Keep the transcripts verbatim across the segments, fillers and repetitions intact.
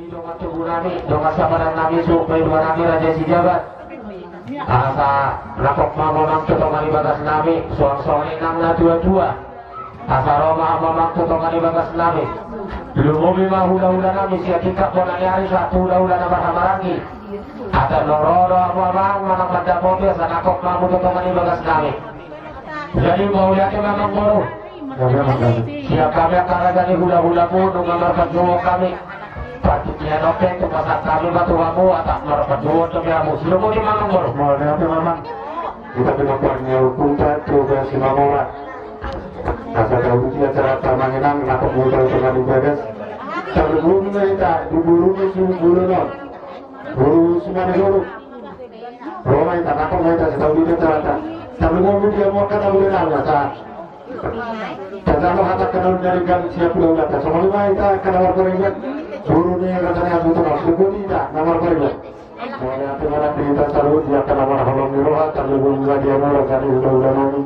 Dongan tubu nami, dongan sabaran nami, suhut paidoan nami Raja Sijabat. Asa rap ma amang tu tonga ni bagas nami, suang songon i nang na tua-tua. Asa ro ma hamu amang tu tonga ni bagas nami. Lumobi ma hula-hula nami sian tingkap bona ni ari sahat tu hula-hula na marhahamaranggi. Asa ro do hamu amang manang mandapoti asa rap ma hamu tu tonga ni bagas nami. Jadi mauliate ma amang boru. Sian hami angka raja ni hula-hulamu nunga marpanjouon hami. Partingkian on pe tung pasahat hami ma tu hamu asa marpanjouon dope hamu. Sidung boti ma amang boru. Mauliate ma amang. Hita pinompar ni ompunta Toga Simamora. Asa tabusi acara tamahenang rap ma tu tonga ni bagas. Tarlumobi ma hita di boru ni suhut bolon on. Boru Simanegorut. Ro ma hita, rap ma hita, asa tabusi acara ta. Tarlumobi di hamu angka na bolon on asa. Tanda ma hata angka na uli na denggan sian hula-hulanta. Songon i ma hita angka na marpariban. Boru ni raja ni hamu tu na sidung boti hita na marpariban. Mauliate ma nang di hita saluhut di angka na marholong ni roha, tarlumobi ma di hamu raja ni hula-hula nami.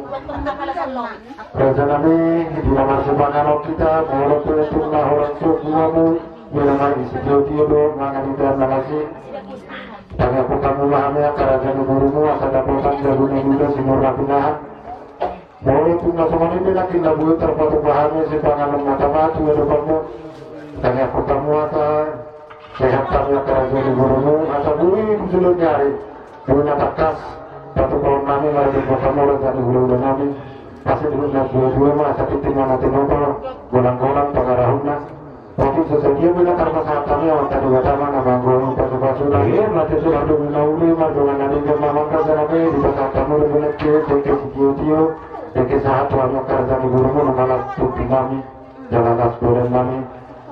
Raja nami, di na marsipanganon hita, molo pe tung na horas so buamu, di na marisi tio-tio do mangan hita na masi. Tangiangkon hamu ma hami angka raja ni borumu asa dapotan jabu na dua, simur na pinahan. Molo tung na songon i pe nangkin na boi tarpatupa hami sipanganon na tama tu adopanmu. Tangiangkon hamu asa sehat hami angka raja ni borumu asa boi tu joloan ni ari boi na tangkas patupahon nami marhite hamu raja ni hula-hula nami. Asa di na dua-dua ma asa tintin ma na tinopa, golang-golang pangarahutna. Tapi sesaji ma na tarpasahat hami, Amanta Debata ma na manggohi pasu-pasuna. Iya, mate suhut do na uli, mardongan na denggan ma amang raja nami, dipasahat hamu do benek ke, dengke sitio-tio, dengke sahat tu hami angka raja ni borumu, nunga las tumpi nami, jala las badan nami.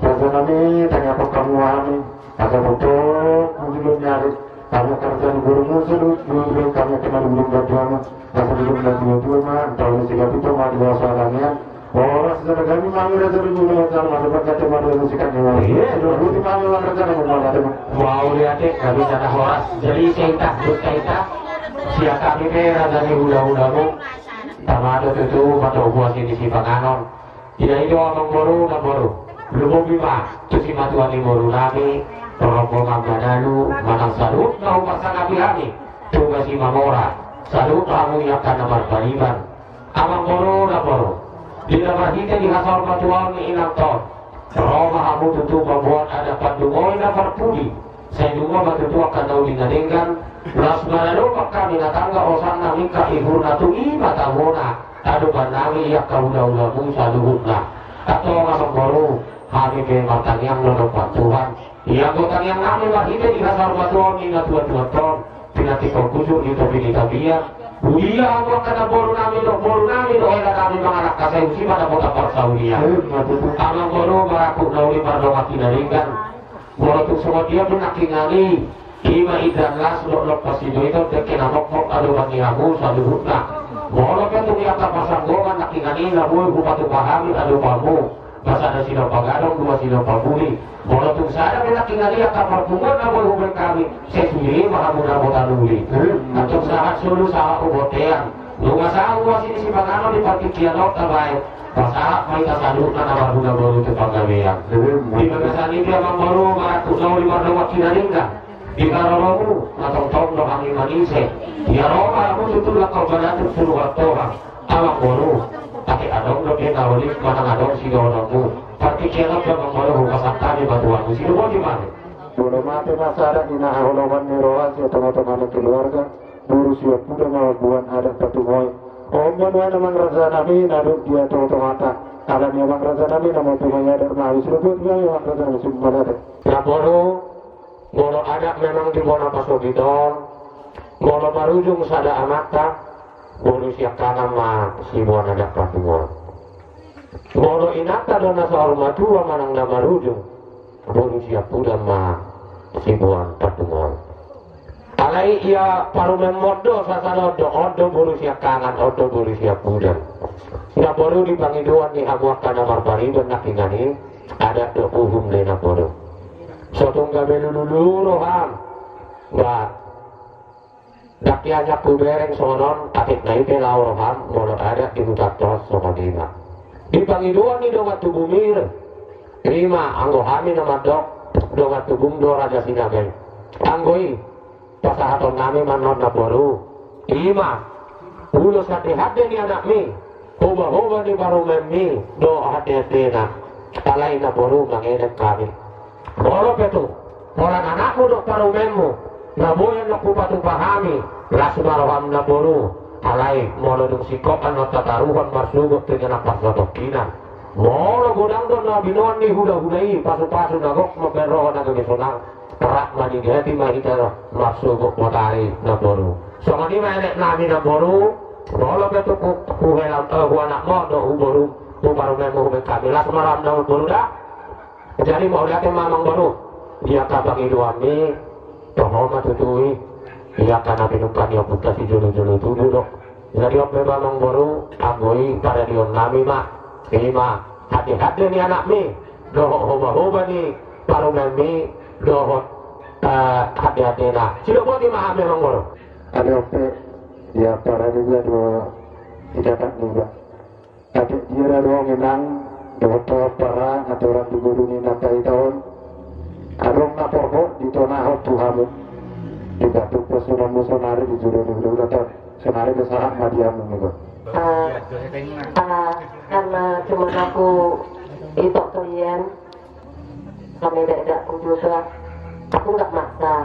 Raja nami, tangiangkon hamu hami, asa tongtong tu joloan ni ari. Hami angka raja ni borumu saluhut, dua-dua hami angka na denggan bantuanmu. Asa denggan na dua-dua ma, antong ni sigapito ma di bawah suara nian. Horas jala gabe ma hami raja ni borumu, jala ma dopan kate ma dopan sikat ni ma. Iya, dua puluh lima hami raja ni borumu, mauliate ma. Mauliate, gabe jala horas. Jadi, sehingga, dut kaita. Sian hami pe raja ni hula-hulamu. Tama do tutu, matogu asi di sipanganon. Jadi i do amang boru, namboru. Lumobi ma tu simatua ni boru nami, rorombo ma manalu, manang saluhut na hupasangapi hami, Toga Simamora, saluhut hamu angka na marpariban. Amang boru, namboru. Di na marhite di hasahurmatuaon ni inanta on, ro ma hamu tutu mamboan adat pandungoi na parpudi. Sai dua ma tutu angka na uli na denggan, laos maradophon hami na tangga hosanna mingka ihurna tu i ma tabona, adopan nami angka hula-hulamu saluhutna. Antong amang boru, hami pe martangiang do dopan Tuhan. Ianggo tangiang nami marhite di hasahurmatuaon ni na tua-tua on, pinantikhon husuk di topi ni tapian. Huria hamu angka namboru nami dohot boru nami dohot hela nami mangalangka sai husi ma dapotan parsaulian. Amang boru, marangkup na uli mardongan na denggan. Molo tung songon dia pe nangkiningan i, i ma indahan las dohot lompa sidoiton, dengke na mokmok adopan ni hamu saluhutna. Molo pe tung i angka parsanggoman nangkiningan i na boi hupatupa hami adopanmu, ba sada silompa gadong, dua silompa buli. Molo tung sada pe nangkiningan i angka parpunguan na boi hubaen hami, sai sude ma hamu dapotan uli. Antong sahat solu sahat tu bontean. Nunga sahat huasi ni sipanganon di partingkian on tabaen. Pasahat ma hita saluhutna na marhula boru tu panggabean. Di bagasan i pe amang boru, marangkup na uli mardongan na denggan. Di haroromu, na tongtong do hami manise. Ia ro ma hamu tutu langkon banatur tu luat toha. Amang boru, ate adong dope na uli manang adong sidohononmu. Partingkian on pe amang boru, hupasahat hami ma tu hamu, sidung boti ma. Molo mate ma sada, i na haholongan ni roha sian tonga-tonga ni keluarga. Boru Siapudan ma mamboan adat patungoi. On ma nuaeng amang raja nami na dohot di tonga-tonganta. Alani amang raja nami na mamboan adat ma, sidung boti ma amang raja nami, sidung boti ma. Namboru, molo adat memang di bona pasogit on, molo marujung sada amanta, boru Siangkangan ma siboan adat patungoi. Molo inanta do na saur matua manang na marujung, boru Siapudan ma siboan patungoi. Alai ia parumaenmon do, sasalo do, on do boru Siangkangan, on do boru Siapudan. Namboru, di pangidoan ni hamu angka na marpariban nangkiningan i, adat do uhum do i namboru. So tung gabe lulu-lulu roham, ba, ndang ia nunga hubereng songon on, atik na i pe laho roham, molo adat di hutanta on songon i ma. Di pangidoan ni dongan tubumi, i ma anggo hami na mandok, Dongan tubung do Raja Sinaga i. Anggo i pasahaton nami ma annon namboru. I ma ulos hande-hande ni anakmi, hoba-hoba ni parumaenmi dohot hande-handena. Alai namboru mangelek hami. Molo pe tung holan anakmu dohot parumaenmu na boi annon hupatupa hami, las ma roham namboru. Alai molo dung singkop annon tataruhon marsogot tu inganan parsatongkinan, molo godang do na binoan ni hula-hula i pasu-pasu na gok mambahen roha na gabe sonang, rap manigati ma hita marsogot botari namboru. Songon i ma elek nami namboru. Molo pe tung hu-, huhelam, eh, hu anakmu dohot hu boru, hu parumaenmu hubahen hami, las ma roham namboru da. Jadi mauliate ma amangboru di angka pangidoanmi. Toho ma tutu i di angka na pinungka ni ompunta sijolo-jolo tubu do. Jadi on pe ma amangboru, anggo i paradion nami ma, i ma hande-hande ni anakmi dohot hoba-hoba ni parumaenmi dohot, eh, hande-handena. Sidok boti ma hami amangboru. Ade on pe, ia para niba do idapat niba. Tapi dia do inang dohot para aturan di guru ni na paita on. Adong na porgok ditonahon tu hamu. Di batu pesunanmu sonari di juru ni hula-hula ton. Sonari do sahat ma di hamu niba. Eh, eh, karena cuma aku itu tuh, Yan. Kami tidak, tidak juga. Aku nggak maksa.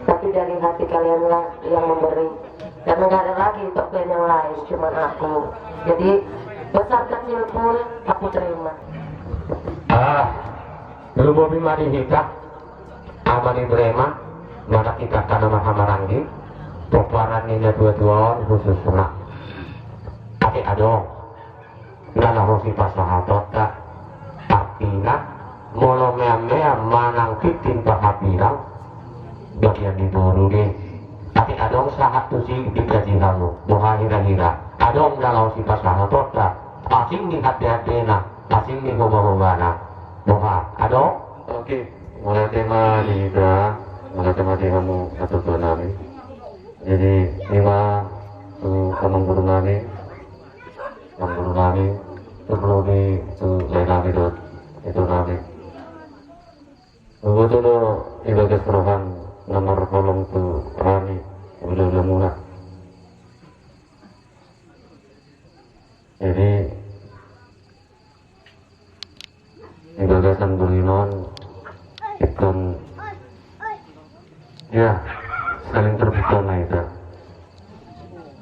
Tapi dari hati kalianlah yang memberi. Dan nggak ada lagi tokoh yang lain, cuman aku. Jadi, besar kecil pun aku terima. Ah, lumobi ma di hita, Ama ni Brema, mana hita angka na marhaha maranggi, pomparan ni na tua-tua on khususna. Ate adong na laho sipasahatonta. Artina, molo meam-meam manang tintin parhapinang, bagian ni boru do i. Tapi adong sahat tusi dikaji hamu, boha hira-hira. Adong na laho sipasahatonta, asing ni hande-handena, asing ni hoba-hobana. Boha, adong? Oke, mauliate ma di hita, mauliate ma di hamu na tua-tua nami. Jadi, i ma tu amangboru nami. Amangboru nami, terlebih tu lae nami dohot ito nami. Iboto do di bagas roham na marholong tu hami, hula-hula muna. Jadi, di bagasan borngin on, ingkon, ya, saling terbuka ma hita.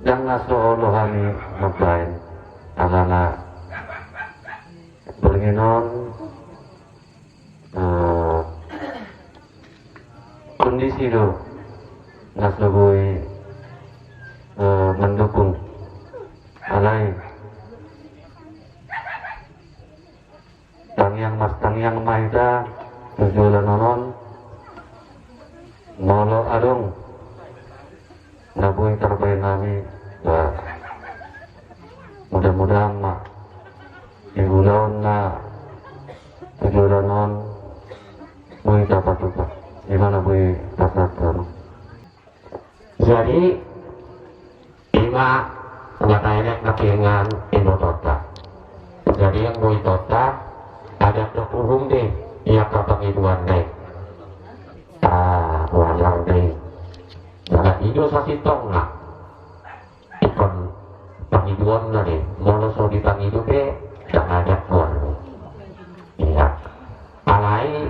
Ndang na so olo hami mambahen, alana borngin on, eh, kondisi do na so boi, eh, mendukung. Alai tangiang martangiang ma hita tu joloan on, molo adong na boi tarbahen hami, ba, mudah-mudahan ma di ulaon na tu joloan on boi tapatupa. I ma na boi pasahat hami. Jadi, i ma, mata elek na piringan ibotonta. Jadi, anggo itonta, adat dohot uhum do i angka pangidoanna i. Ah, wajar do i. Jala i do sasintongna. Ingkon pangidoanna do i. Molo so dipangido pe, ndang adat do i. Ia. Alai,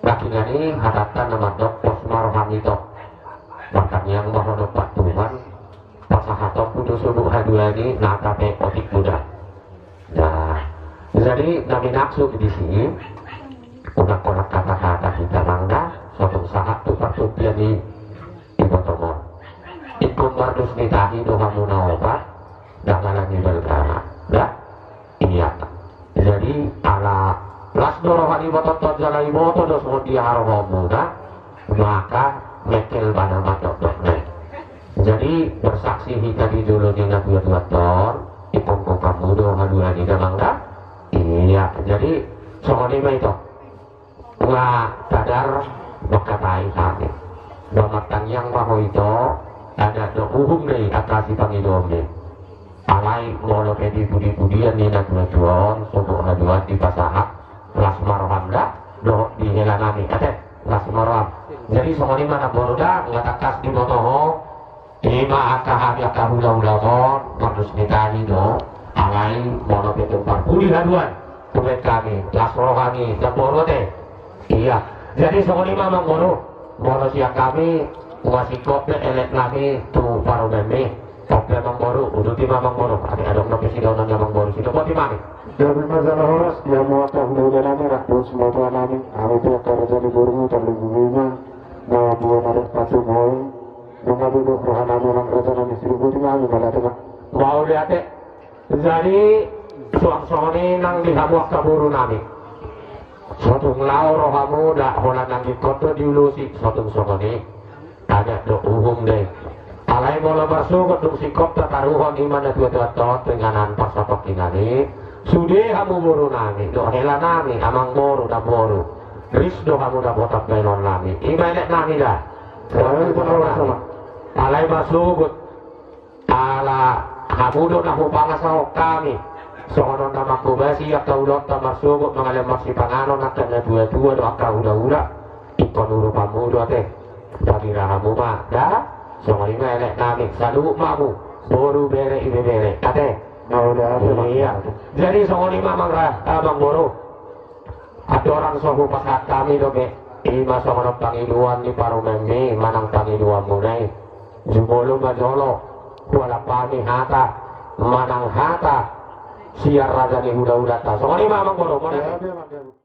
Nangkining i hatanta na mandok, pos ma roham ito. Martangiang ma ho dompak Tuhan, pasahatonku do sobuk haduan i, na tape otik muda. Nah, jadi na minaksud disi, unang holan hata-hata hita nang da, so tung sahat tu partumpian ni ibotom on. Ingkon mardos ni tahi do hamu na opat, dangkalan ni balga. Da? Ia. Jadi, ala las do roha ni ibotonta on jala iboto do songon dia harohaonmuna, maka mengkel ma na mandokdok na i. Jadi, bersaksi hita di jolo ni na tua-tua on, ingkon gok hamu do haduan i damang da? Ia. Jadi, songon i ma ito. Nga sadar mangkatai hami. Ba martangiang ma ho ito, adat dohot uhum do i angka sipangidoonmi. Alai molo pe di pudi-pudian ni na tua-tua on, sobuk haduan dipasahat, las ma roham da, dohot di hela nami, ate, las ma roham. Jadi songon i ma namboru da, nga tangkas diboto ho. Ima angka hami angka hulahula on, mardos ni tani do, alai molo pe tung parpudi haduan, tumen hami las roha ni namboru, ate. Ia, jadi songon i ma amangboru, molo sian hami, ua singkop be elek nami tu parumaenmi. Oke amangboru, uduti ma amangboru, ate, adong dope sidohonon ni amangboru, sidok boti ma hami. Gabe ma jala horas di hamu angka hulahula nami, rap dohot simotoa nami, hami pe angka raja ni borunmu, tarlumobi ma na dua na dok patumoy. Nunga didok roha nami, amang raja nami, sidok boti ma hami, mauliate ma. Mauliate. Jadi suang songon i nang di hamu angka boru nami. So tung laho rohamu da, holan nang ingkon do diulosi, so tung songon i. Adat dohot uhum do i. Alai molo marsogot dung singkopta taruhon, ima na tuatua on tu inganan parsapangkinan i. Sude hamu boru nami dohot hela nami, amangboru, namboru, ris do hamu dapotan bahenon nami. Ima elek nami da. Alai marsogot. Ala hamu do na hupangasahon hami. Songon on na manghobasi angka ulaonta marsogot, mangalehon marsipanganon angka na tuatua dohot angka hulahula. Ingkon urupanmu do, ate. Tabira hamu ma da. Songon i ma elek nami, saluhut ma hamu, boru, bere, ibebere, ate. Mauliate ma. Ia. Jadi songon i ma amang ra-, amangboru. Andorang so hupasahat hami dope, ima songon on pangidoan ni parumaenmi manang pangidoanmuna i. Jumolo ma jolo hualap hami hata manang hata sian raja ni hulahulanta. Songon i ma amangboru, mauliate.